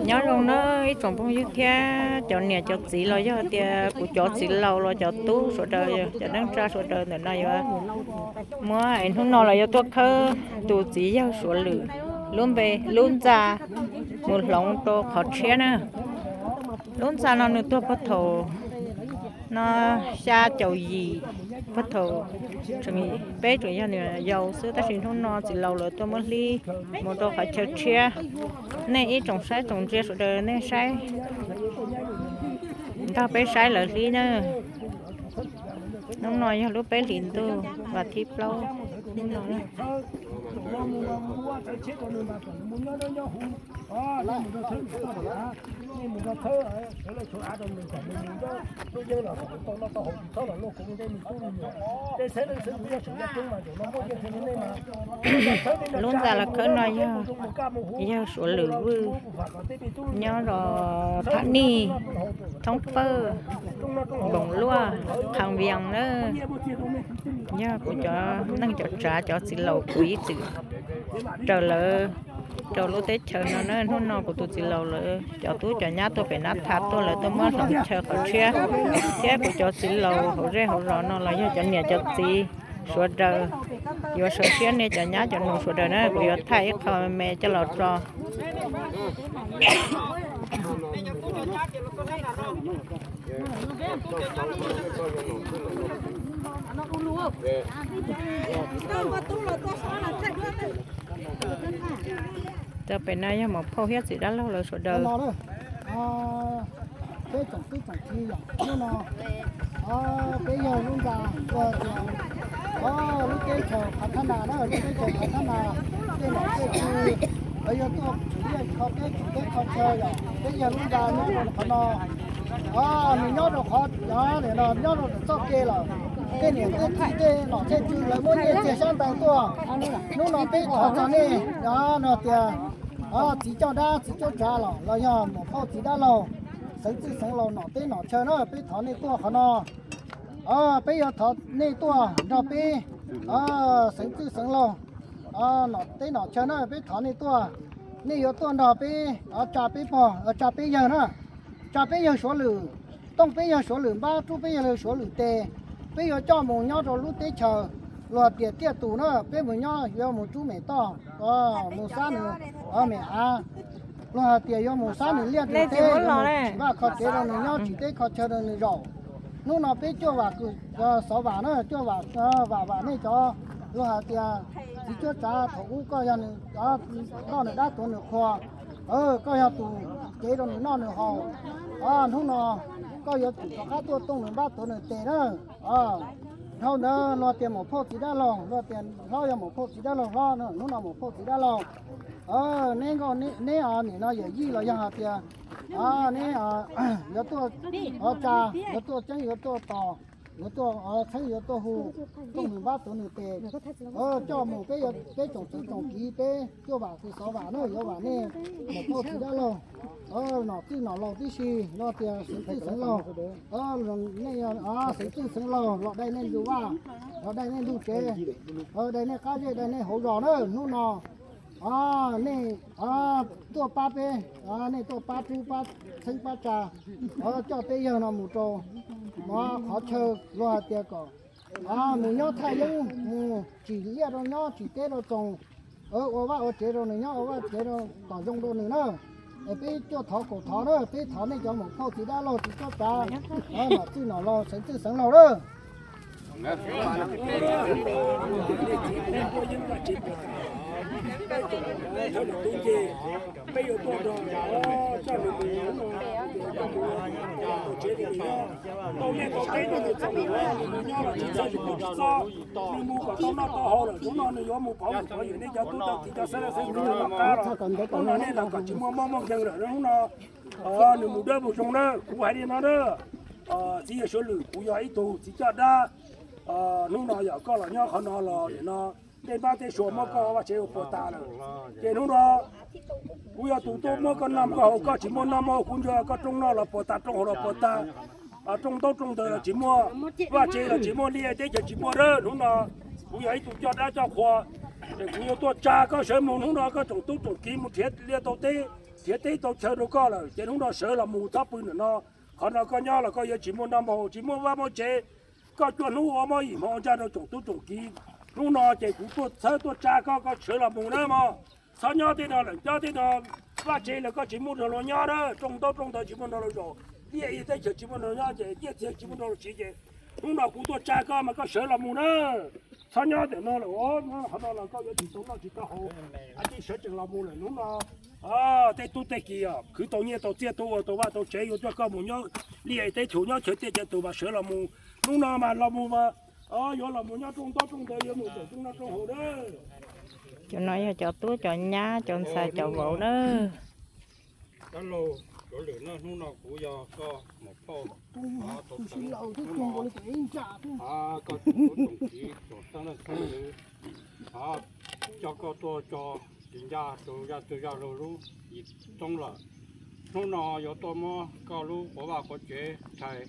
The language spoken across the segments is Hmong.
Nyob zoo na ib tsoom phooj ywg thiab cov niam cov txiv los yog tias kuv cov txiv laus los cov tub sawv daws, cov neej tsa sawv daws ntawm no yuav muab es hnub no los yuav tuaj khawb tus txiv yawg Suav Lwm lub npe, lub ntxa mus hloov rau qhov tshiab na. Lub ntxa no nws tuag puag thaum no xya caum yim, puag thaum peb tseem yog niam yau xwb, tab sis hnub no txiv laus lawv tuaj muab hlib mus rau qhov chaw tshiab. Nej ib tsoom saib tsoom ntsia sawv daws nej saib, nrog peb saib lawv hlib na. Hnub no yog lub peb hlis ntuj vas thib plaub hnub no. Lub ntxa los khawb no yog, yog Suav Lwm Vwj, nyob los Thaj Nij, Thoob Pawj, Npoos Luaj, Qhas Vias na. Yog kuv cov neej cov tsav cov txiv laus kuv ib txwm raws lawv rau lub teb chaws no na. Hnub no kuv tus txiv laus lawv cov tub cov nyab tuaj pem Nab Tha tuaj, lawv tuaj muab hloov chaw qhov tshiab, thiab kuv cov txiv laus hauv zej hauv zos no los yog cov niam cov txiv sawv daws yuav sawv siab, nej cov nyab cov nus sawv daws na, kuv yuav thaij ib qho me coj los tso. Tau pem no yog muam phauj thiab txiv dab laug lawv sawv daws. Peb tsoom tub tsoom kiv yom, hnub no peb yawg lub ntxa ua tias lub teb chaws Phav Thab Nas na, lub teb chaws Phav Thab Nas tej nom tej tswv, lawv yuav tuaj tsim liaj kho teb tsim teb kho chaw yom. Peb yawg lub ntxa nyob rau qhov no, nws nyob rau qhov, nyob rau ntawm txoj kev lawm. Tej niam tej txiv tej nom tej tswv lawv muab nyiaj txiag xyab ntawv tuaj. Hnub no peb thov txog nej no tias txiv coj dab txiv cuab tsav los los yog muam phauj txiv dab laug, xeev txwj xeev laus nom teb nom chaw na, peb thov nej tuaj qhov no. Peb yuav thov nej tuaj nrog peb, xeev txwj xeev laus, nom teb nom chaw na, peb thov nej tuaj. Nej yuav tuaj nrog peb tsa peb pog, tsa peb yawg na, tsa peb yawg Suav Lwm, tooj peb yawg Suav Lwm npab, rub peb yawg Suav Lwm tes. Peb yuav coj mus nyob rau lub teb chaws luag hais tias tiaj tus na, peb mus nyob yuav mus rub mem toj, mus xab nws mem av, luag hais tias yuav mus xab nws liaj nws teb, tsim vaj kho tsev rau nws nyob, tsim teb kho chaw rau nws zaum. Hnub no peb cuaj vam xov vam na, cuaj vam, vam vam nej cov luag hais tias txiv cuab tsav thaum ub koj yog nws, noj nws dab tuav nws qhua, koj yog tus cev rau nws noj nws haus. Hnub no koj yuav tsum rov qab tuaj tooj nws npab tuav nws tes na. Dhau ntawd luag tias muam phauj txiv dab laug, luag tias hlob yog muam phauj txiv dab laug hlob, hnub no muam phauj txiv dab laug. Neb nkauj neb nim no yawm yij los yog hais tias neb yuav tuaj tsa, yuav tuaj ceeb yuav tuaj tos, yuav tuaj txheeb yuav tuaj hu, tooj nws npab tuav nws tes, coj mus peb, peb tsoom tub tsoom kiv peb cuaj vam xov vam na, yuav vam nej muam phauj txiv dab laug, nom txwj nom laus tib si, luag tias xeev txwj xeev laus, nej xeev txwj xeev laus los dai nej ntug vaj, los dai nej ntug tsev, dai nej qab zej dai nej hauv zos na. Hnub no nej tuaj pab peb, nej tuaj pab rub pab txheeb pab tsa, coj peb yawg no mus rau qhov chaw luag hais tias kom mus nyob thaj yeeb, mus tsim liaj rau nyob, tsim teb rau txoos, ua vaj ua tsev rau nws nyob, ua vaj tsev rau kom zoo rau nws na. Es peb cuaj thov kaum thov na, peb thov nej cov muam phauj txiv dab laug txiv cuab tsav, nom txwj nom laus xeev txwj xeev laus na. Nws mus kom tau noj tau haus lawm, hnub no nws yuav mus pov mus pov ywm, nej cov tub cov kiv cov xeeb leej xeeb ntxwv noj qab los, hnub no nej los kom tsis muaj mob muaj nkeeg lawm. Hnub no nws mus dawb mus zoo na, kuv hais li no na, txiv yawg Suav Lwm, kuv yog ib tug txiv coj dab. Hnub no yog koj los nyob qhov no los nim no tej npab tej suav muab koj vaj tsev ua puas tas lawm. Ces hnub no kuv yog tus tuaj muab koj noj koj haus, koj tsis muaj noj muaj haus, kuv ntsuag koj rooj noj los puas tas, rooj haus los puas tas, rooj ntaub rooj ntawv los tsis muaj, vaj tsev los tsis muaj, liaj teb chaws tsis muaj na. Hnub no kuv yog ib tug coj dab coj qhua, Ces kuv yuav tuaj tsa koj sawv mus hnub no, koj tsoom tub tsoom kiv mus nrhiav liaj tau teb, nrhiav teb tau chaw rau koj lawm, ces hnub no sawv los mus txhob pw ntawm no. Qhov no koj nyob los koj yuav tsis muaj noj muaj haus, tsis muaj vaj muaj tsev. Koj cua hnub ua mob yim hmo ua ntsaj rau tsoom tub tsoom kiv. Hnub no ces kuv tuaj txhawb tuaj tsa koj, koj sawv los mus na mog. Txhob nyob tej no lawm, nyob tej no vaj tsev los koj tsis muaj nrog luag nyob na, rooj ntaub rooj ntawv tsis muaj nrog luag zaum, liaj teb chaws tsis muaj nrog nyob, ces nyiaj txiag tsis muaj nrog luag siv, ces hnub no kuv tuaj tsa koj mas koj sawv los mus na. Txhob nyob ntawm no lawm, qhov no los koj yuav tsis tau noj tsis tau haus, ces sawv tsees los mus lawm hnub no. Tej tub tej kiv khwv tau nyiaj tau txiaj, tau ua tau vaj tau tsev, yuav coj koj mus nyob liaj teb chaws, nyob chaw tiaj chaw tus mas sawv los mus. Hnub no mas los mus mas yuav los mus nyob rooj ntaub rooj ntawv, yuav mus tawm rooj noj rooj haus na. Cov no yog cov tub cov nyab cov ntxhais cov vauv na. Dab laug, cov lwm no hnub no kuv yog koj muam phauj, koj tsoom tub tsoom kiv tsoom xeeb leej xeeb ntxwv, coj koj tuaj tso ris ncaj rau zaj twg zaj laug lub yim txoob lawm. Hnub no yuav tuaj muab koj lub quav vaj quav tsev tshais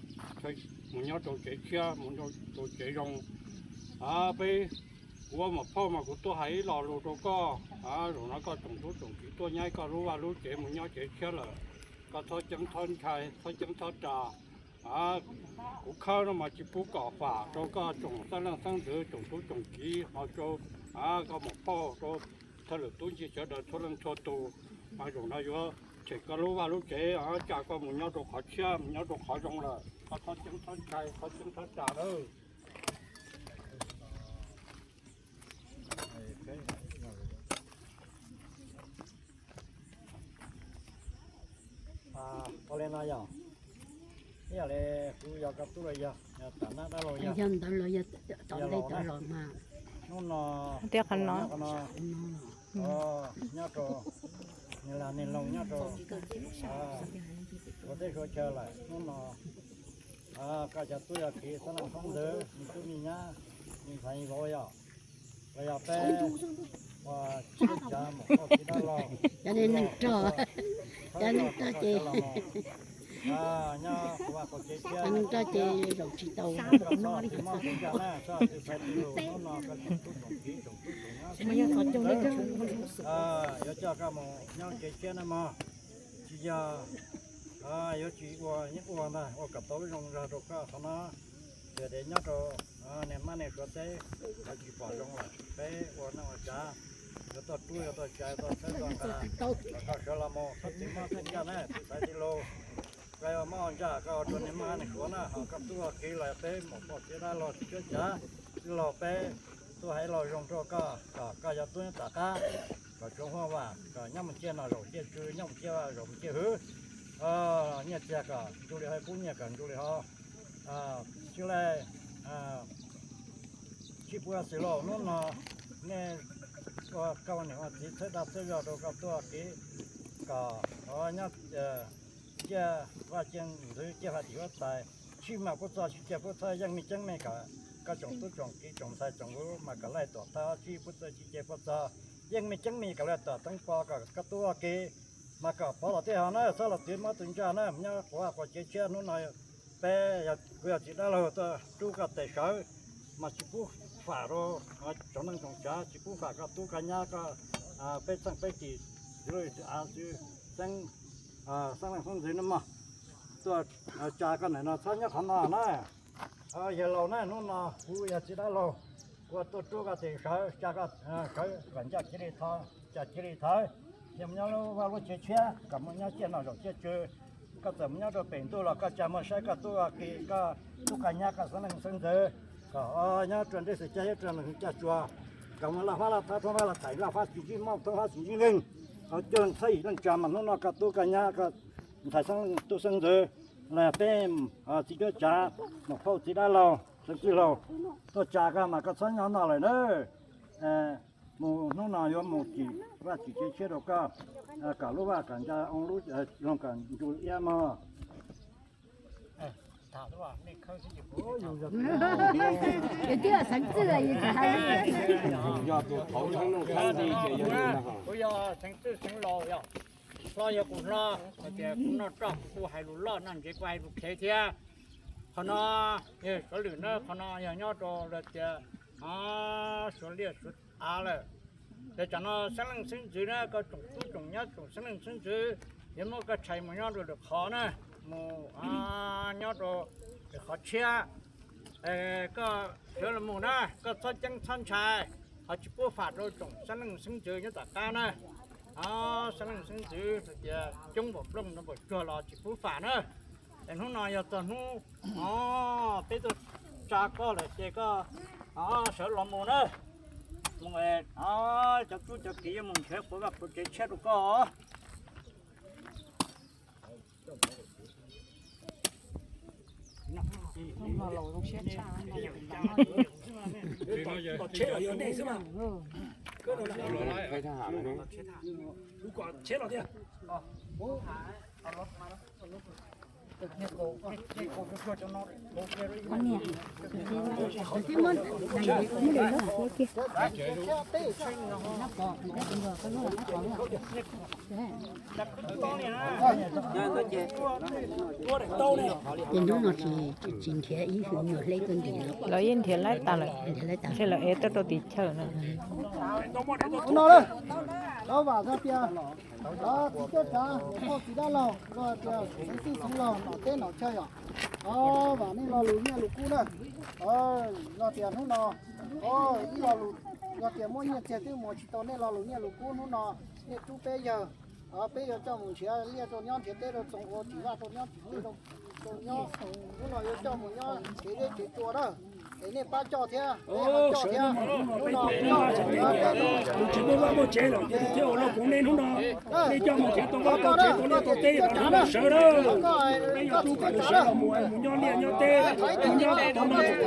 mus nyob rau tsev tshiab, mus nyob rau tsev zoo. Peb, kuv ua muam phauj mas kuv tuaj hais ib lo lus rau koj. Zaum no koj tsoom tub tsoom kiv tuaj nyab koj lub vaj lub tsev mus nyob tsev tshiab lawm, koj txhob ceeb txhob ntshai, txhob ceeb txhob ras. Kuv khawb no mas tsis pub kom fam rau koj tsoom xeeb leej xeeb ntxwv, tsoom tub tsoom kiv, ho rau koj muam phauj, rau thawj lwm tub ntxhais sawv daws txhua leej txhua tus. Mas zaum no yuav tshem koj lub vaj lub tsev, tsa koj mus nyob rau qhov tshiab, mus nyob rau qhov zoo lawm, koj txhob ceeb txhob ntshai, txhob ceeb txhob ras lawm. Ua li no yog, ib yam li kuv yog koj tub los yog, yog tam nab dab laug yog, yog ntawd los yog tom ntej tom los mas. Hnub no, tias qhov no, nyob rau, nws lam nws loos nyob rau suav teb suav chaw lawm. Hnub no koj cov tub yog kiv xeeb leej xeeb ntxwv, me tub me nyab, me ntxhais me vauv yog, los yog peb ua tub cav muam phauj txiv dab laug, cov neeg rog, cov neeg rog ces, nyob kuv vaj kuv tsev thiab, cov neeg rog ces zaum tsis tau. Koj txhob tsis mob tsis ntsaj na, txhob tsis txhais tsis lus, hnub no koj tsoom tub tsoom kiv tsoom tub tsoom nyab, yuav coj koj mus nyob tsev tshiab na mog. Tsis yog yuav tsis ua yeej ua ntag, ua kom tau lub zoo zog rau koj qhov no. Yog tias nyob rau niag mab niag suav teb, lawv tsis pom zoo lawm, peb ua neej ua tsav, yuav tuaj rub yuav tuaj tsa tuaj txhawb tuaj nqa, kom koj sawv los mus txhob tsis mob tsis ntsaj na, tsis txhais tsis lus. Koj yuav mob ntsaj koj ua rau niag mab niag suav na, ho koj tub ua kiv los peb muam phauj txiv dab laug tsis cuab cav, tij laug peb tuaj hais lo zoo rau koj kom koj yuav tub nyob tom qab, kom tsuav huaj vam, kom nyob mus ciaj no zaum ciaj tsw, nyob mus ciaj vaj zaum mus ciaj hwv. Nyiaj txiag kom ncu li ho, pub nyiaj kom ncu li ho. Tsis li, tsis pub xwm los hnub no nej ua koj ua niam ua txiv txhawb dag txhawb zog rau koj tub ua kiv kom nyob ciaj vaj ciaj ntxwv ciaj vaj tim huab tais, tsis mas pub txog tsis ciaj pub txhawb yeej meej ceeb meej kom koj tsoom tub tsoom kiv tsoom ntxhais tsoom vauv mas kom laij tuam thawj tsis pub txog tsis ciaj pub txog, yeej meej ceeb meej kom laij tuam teeb pov kom koj tub ua kiv mas kom pov los tej ho na, txhob los tsis mob tsis ntsaj na, nyob quav quav cev tshiab hnub no peb, kuv yog txiv dab laug tuaj rub koj tes sawv, mas tsis pub fam rau tsoom neej tsoom tsav, tsis pub fam koj tub koj nyab koj peb txheej peb tis, xeeb, xeeb leej xeeb ntxwv na mog. Tuaj tsa koj ntawm no txhob nyob qhov no na. Yawg laus na, hnub no kuv yog txiv dab laug, kuv tuaj rub koj tes sawv, tsa koj sawv kom ncaj cia li tho, ncaj cia li thawv, cia mus nyob lub vaj lub tsev tshiab, kom mus nyob ciaj noj zaum ciaj tsw. Koj txawm mus nyob rau pem ntuj los koj tsa muag saib koj tub ua kiv, koj tub koj nyab koj xeeb leej xeeb ntxwv, kom nyob rau ntiaj teb xwm caj, nyob rau ntiaj teb caj tsuas, kom mus laj fab laj thab, thoob fab laj thaim, laj fab tsis ntsib mauj, thoob fab tsis ntsib nqeeg, ho cuaj leej txhab yim leej tsa mas hnub no koj tub koj nyab koj ntxhais xeeb tub xeeb ntxwv, los peb txiv cuab tsav, muam phauj txiv dab laug, xeeb txwj laug, tuaj tsa koj mas koj txhob nyob no lawm na. Mus hnub no yuav mus tsim vaj tsim tsev tshiab rau koj, kom lub vaj kom ncaj, lub zoo kom ncu iab mog. Yog tus thaum thab nuj thab nqi ces yog yus na. Kuv yog xeeb txwj xeeb laus yog, hlob yog kuv hlob, hais tias kuv noj roj kuv kuj hais lus loj, noj ntsev kuj hais lus khev thiab. Qhov no yog Suav Lwm na, qhov no yog nyob rau lawv tias Suav Liaj Suav Av lawm. Ces tsam no xeeb leej xeeb ntxwv na, koj tsoom tub tsoom nyab tsoom xeeb leej xeeb ntxwv, yuav muab koj tshais mus nyob rau lwm qhov na, mus nyob rau lwm qhov tshiab. Koj sawv los mus na, koj txhob ceeb txhob ntshai, ho tsis pub fam rau tsoom xeeb leej xeeb ntxwv nyob tom qab na. Xeeb leej xeeb ntxwv hais tias coob npaum nplooj npaum tsuag los tsis pub fam na. Es hnub no yog txog hnub, o, peb tuaj tsa koj lawm ces koj sawv los mus na. Mus, cov tub cov kiv yuav mus nrhiav quav vaj quav tsev tshiab rau koj. Tsheb los yog nej xwb mas. Tsheb los tiag. Ces hnub no tsis, tsis nrhiav ib hwm nyuam hleb tuaj ntim lawm. Lawv yeej nrhiav laib tas lawm, nrhiav laib tas, ntshe lawv ev tuaj rau tim chaw na. No, vam tias txiv Teb Tsav, txiv dab laug, los tias xeev txwj xeev laug, nom teb nom chaw yom. Vam nej lo lus nyiaj lus kub na. Yog tias hnub no, ib lo lus, yog tias muaj nyiaj txiag twb mus tsis tau nej lo lus nyiaj lus kub, hnub no nej rub peb yawg, peb yuav coj mus nrhiav liaj rau nyob, nrhiav teb rau txoos, ua tsis vaj rau nyob, tsis teb rau nyob. Hnub no yuav coj mus nyob tsev deb tsev tsua na. Es nej pab coj thiab, peb ho coj thiab. Hnub no tsis muaj vaj muaj tsev lawm, ces thiaj ua loj kuv nej hnub no. Nej coj mus nrhiav tau vaj tau tsev tau liaj tau teb los sawv dawb. Nej yuav rub kom nws sawv los mus, mus nyob liaj nyob teb, mus nyob tau no tau,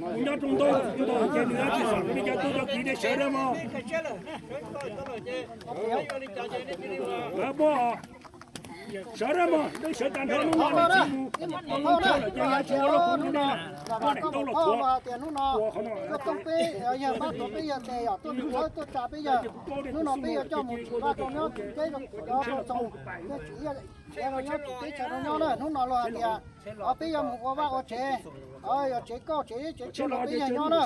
mus nyob rau ntaub ntau ces nws tsis xam rau nej cov tub cov kiv, nej sawv dawb mog. Sawv dawb mog, nej sawv tag nrho hnub no nej txiv mus tau lub thawj lawm ces yuav tsis ua loj kuv nej, muab daim ntaub los thuav ua qhov no. Hnub no peb yawg tsa peb yawg, hnub no peb yuav coj mus tsis vaj rau nyob tsis teb rau txoos, tsis vaj rau nyob tsis teb chaws rau nyob na. Hnub no los hais tias peb yuav mus ua vaj ua tsev, yog tsev kauj tsev tsev tshuaj rau peb yawg nyob na.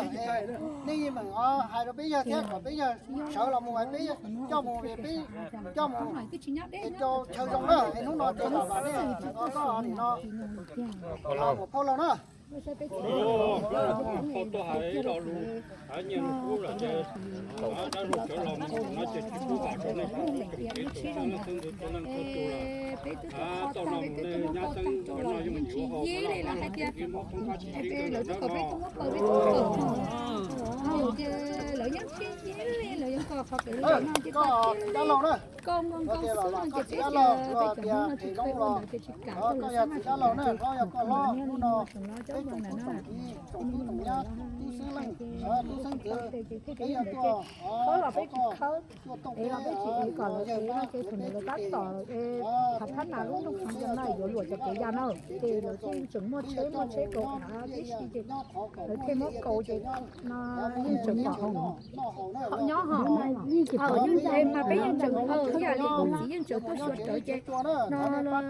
Nej yeej meem hais rau peb yawg thiab kom peb yawg sawv los mus, peb coj mus, peb coj mus rau chaw zoo na. Hnub no ces los vam nej koj nim no mus phauj laug na. Peb twb tau tau tau tau tau lawm, peb twb tau tau tau lawm, yeej tsis yeej li lawv hais tias, lawv twb kom peb tau muab paws, peb tau muab paws, ces lawv nyob tsis yeej li, lawv yuav kom qhov kev lawv no ces koj nkaus nkaus xwb no ces peb tias peb cov Hmoob no ces tsis kam rau lawv xab maj tsis kam rau tsoom no, tsoom no cov mus na no. Tub xeeb leej, tub xeeb ntxwv, peb yog tuaj khawb los peb tsis khawb, es los peb tsis ev kom lawv ev no ces thaum ntawd lawv tab tom ev thov thab nas lub nroog Phav Ntoo no yuav luam cov kev ya na, ces lawv thiaj tseem muaj tsheb muaj tsheb kaus av tib si ces lawv thiaj muab kaus ces no yeej tseem pom nyob ho. Mas peb yeej tseem ib yam li kuv txiv yeej tseem tuaj xyuas rawv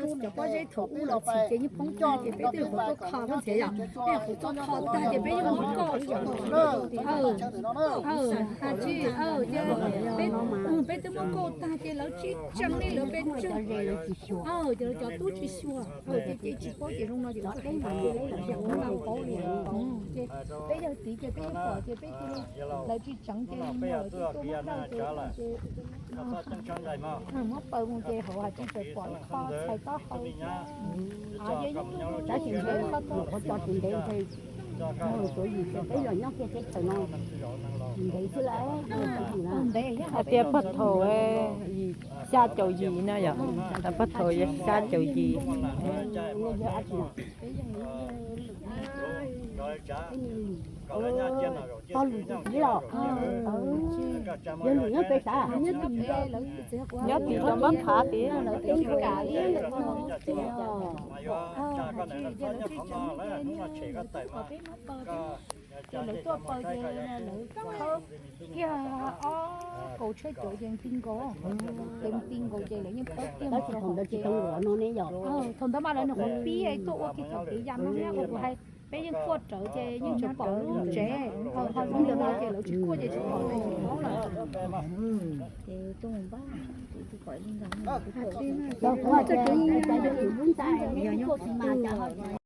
ces no cov pob zeb thaum ub lawv txhim ces yeej poob tag ces peb twb yuav qhuav tuaj kho peb ntxhias yom, peb yuav qhuav tuaj kho tag ces peb yeej muab kauj ib yam li kuv txiv. Peb twb muab kauj tag ces lawv tsis tseem li lawv pes tsawg, ces lawv cov tub tsis xyuas ces ces tsis paub ces zoo no ces lawv tuaj hais ces peb yeej tsis paub li. Ces peb yawg txiv ces peb yeej pom ces peb cia li lawv tsis tseem ces lawv twb tuaj muab dawj ces ces muab paws mus ces hauv hais tsis tseem pom ib qho txhais taub hau thiab. Av yeej lub lub lub lub tsis ntev, qhov tso tsis ntev ces mus tuav yim ces peb los nyob kiag teb chaws no tsis ntev xwb lawm. Hais tias pog thaum xya caum yim no yom, pog thaum xya caum yim. Pog lwm tus txiv los, yog lwm nyob pem xav, nyob tim cov mab phav tid. Ces lawv tuaj paws ces lawv khawb kiag ob kaum tsheb cawv ces nti nkaus, ces nti nkaus ces lawv yeej khawb kiag mus rau hauv ces thaum ntawd mas lawv nws qhuav pib tuaj ua kiag txoj kev ya no thiab, ua kuv hais Peb yeej kuaj rawv ces yeej tsuas pom lub tsev, ho zoo li no ces lawv tsis kuaj ces tsis pom tsev tsis paub lawm.